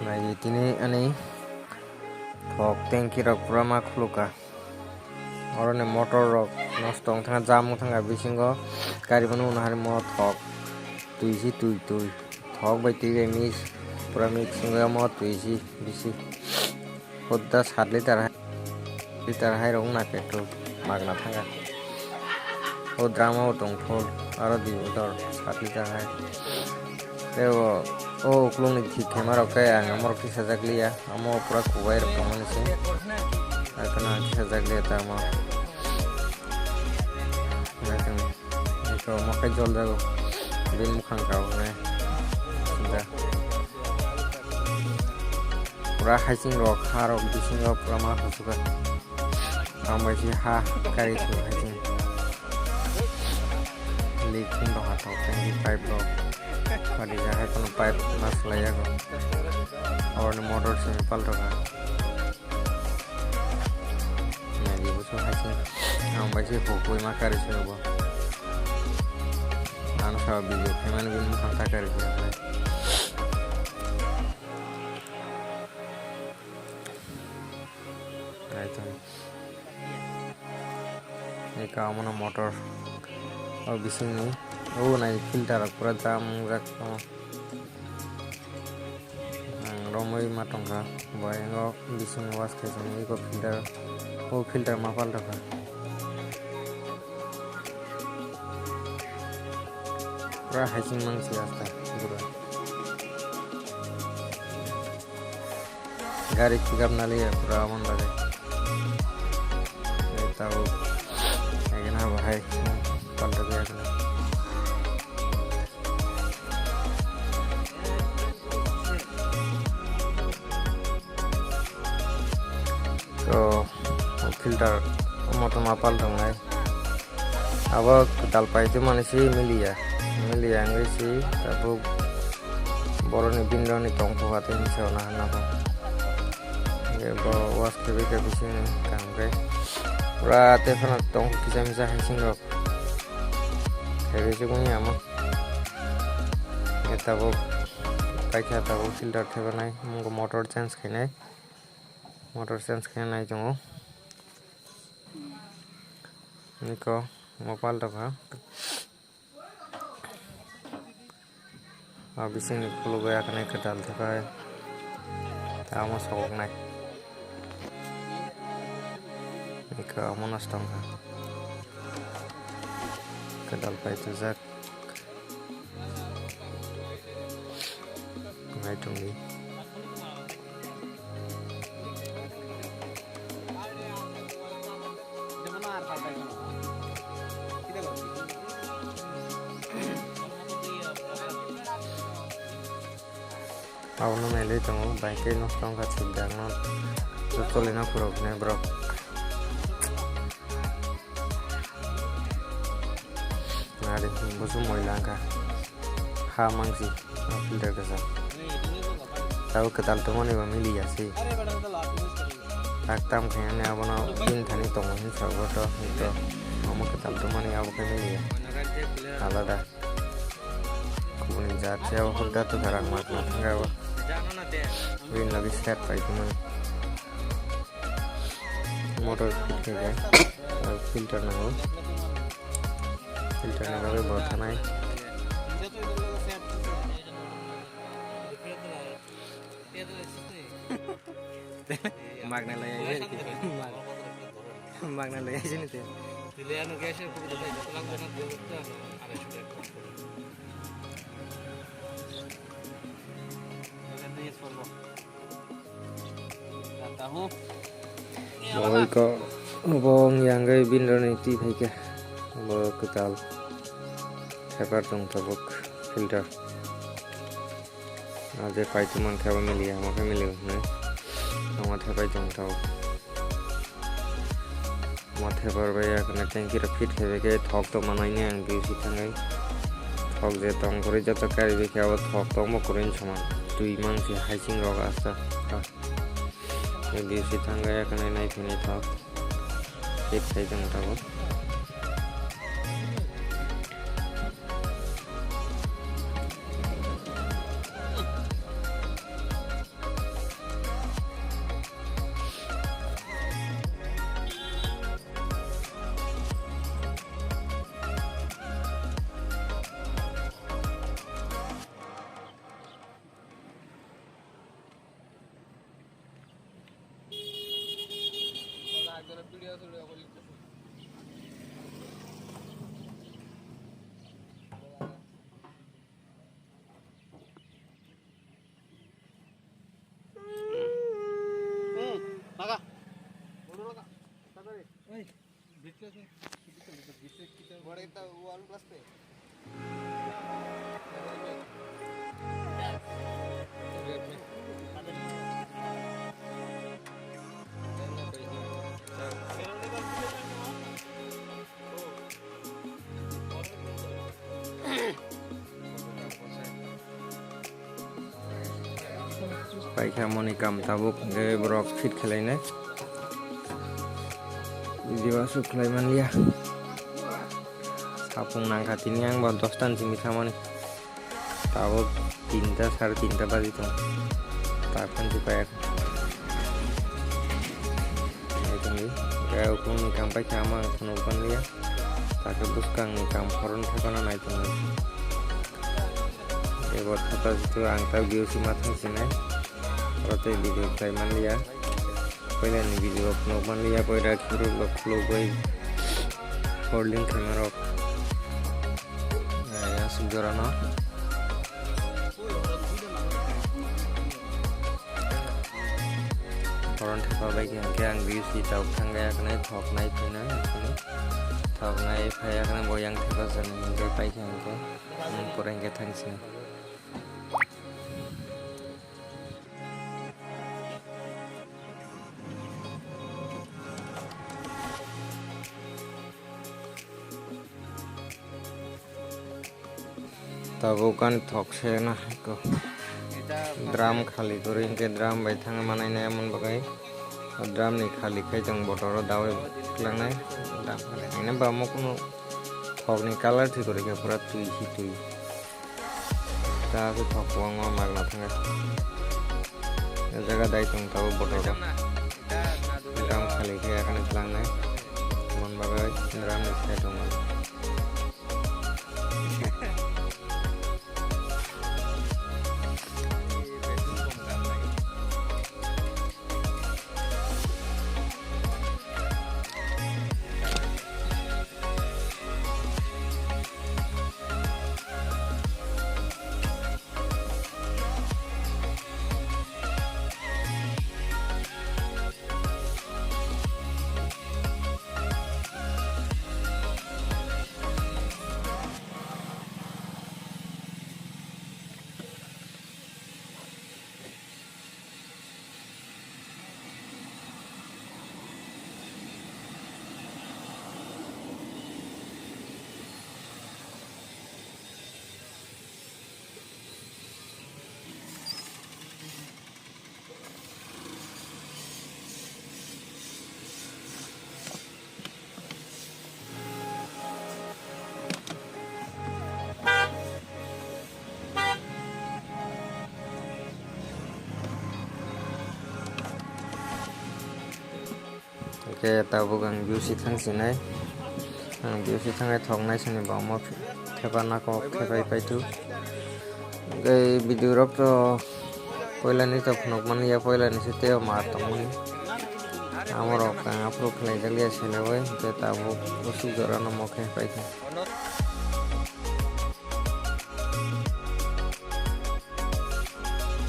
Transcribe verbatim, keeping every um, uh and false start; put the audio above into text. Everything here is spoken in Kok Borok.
Naidi tini ani thok tanki rok pura ma khuluka. Oroni motor rok nosto wng thangkha, jam wng thangkha bisingo. Gari bono uno harimo thok twi si twi twi. Thok bai twi bai mix, pura mix wngwi omo twi si bisi. Hudda sat liter hai, liter hai rok wngna khe to magna thangkha. O drum o tong full, aro di motor sat liter hai. Tei o, o ukulukni thik khe ma rok khe ang amorok tisajak liya. Omo pura kubai rok tongmani se. Haikhe no ang tisajak liya tamo. Haikhe no. Ito omo khe jol jago. Bini mukhang kabo hwnwi. Da. Pura haising rok, ha rok, bisingo pura ma husuka. Ang bai si ha kari su haising. Leak wng tongkha thok tanki pipe rok. Padi ja hai kono pipe ma swlaiyago. Oroni motor simi paltokha. Nai di busu hai se. Ang bai se hukui ma kari se bo. Ang sa video khaimani bini mukhang ta kari se. Nai to. Eka omono motor. O bisingni. O nai filter rok pura jam wngjak tamo. Ang romwi ma tongkha, bo ayang o bising wash khai tongwi eko filter, o filter ma paltokha. Pura haising mangsi asta, pura. Gari pick up naliya pura amon bagwi. Tabuk, again abo hai, paltokya. To, filter motor ma pal tongnai. Abo kwtal pai tongmani si miliya. Miliya wngwi si tabuk boroni bini rokni tongkha tei hinsa hwnna hwnna bo. Bo wash khebai khe bising kaham khe. Pura tei phano tong kisa misa haising rok. Khairwi se wngya omo. Tabuk paikha tabuk filter thebanai, omo motor change khainai. Motor change khainai tongo. Niko omo paltokha. O bisingni khulugwi akhwnai kwtal thepai. Tamo soknai. Eka omo nosto wngkha. Kwtal paitujak. Nai tongdi. Abono nailai tongo, bike khe nosto wngkha, swijak no choli no phuru hwnwi borok. Nari busu moila wngkha, ha mangsi, o filter kisa. Tabuk kwtal tongmani bo miliya se. Tak tam khainani abono bini thani tongo hinwi sago to, hwnkhe to omo kwtal tongmani abo khe miliya. Alada. Kubuni jat se abo hwnkhe to rang mak mak thangwi abo. Bini logi set pai tongmani. Motor fit khaikha, filter nango. Filter ni bagwi bo thanai. Magna lai ai. Magna lai ai sini te. Oi ko, obo wng yang gai bini rani twi phai khe. Obo kwtal. Thebar tong tabuk filter. O je paitwmani khe abo miliya, omo khe miliya hwnwi. Omo thepai tong tabuk. Omo thepar bai ya khwna tanki rok fit khai bai khe thok tongma nai ang B O C thangwi. Thok je tong kwrwi joto kari bai khe abo thok tongma kwrwi ni soman. Twi mang se haising rok asta. B O C thangwi ya khwna nai phai nai thok. Fit khai tong tabuk. Paikha moni kam tabuk, hwnkhe borok fit khlainai. Video shoot khlai manliya. Sapung nangkha tini ang ba dos tan simi thamani. Tabuk tinta, sare tinta baji tongo. Tarphan se paiyakha. Naitongdi. Kaya ukulni kam paikha ama ang phunuk manliya. Takhe bwskangni kam horon thepana naitongdi. Ebo thata jitu ang ta view si ma thang sinai. Oro tei video khlai manliya. Puila ni video phunuk manliya, puila khibru vlog khulugwi holding khaima rok. Eh, aswk jora no. Horon thepa bai khe hwnkhe ang view si tabuk thangya khwnai, thok nai phina, thok nai phaiya khwnai, bo yang thepa jani hwnkhe paikha hwnkhe. Ang pore hwnkhe thang sini. Tabuk ani thok se na hai ko. Drum khali kwrwi hwnkhe drum bai thangwi manai nai, amoni bagwi o drum ni khali khai tong, botoro dawi klangnai. Drum khali haino ba omo kunu thok ni colour thwi kwrwi khe pura twi si twi. Ta khe thok kwbangma magna thangkha. O jaga dai tong tabuk botoro. Drum khali khe akhane tlangnai. Mon bagwi drum ni sai tongo. Hwnkhe tabuk ang view si thang sinai. Ang view si thangnai thok nai sini bo omo thepa nako thepai paitu. Hwnkhe video rok to poila ni to phunuk mani ya, poila ni se tei o mar tong mani. Amo rok ang aphuru khlai jak ya sele bai, hwnkhe tabuk usuk jora no mo khe pai khe.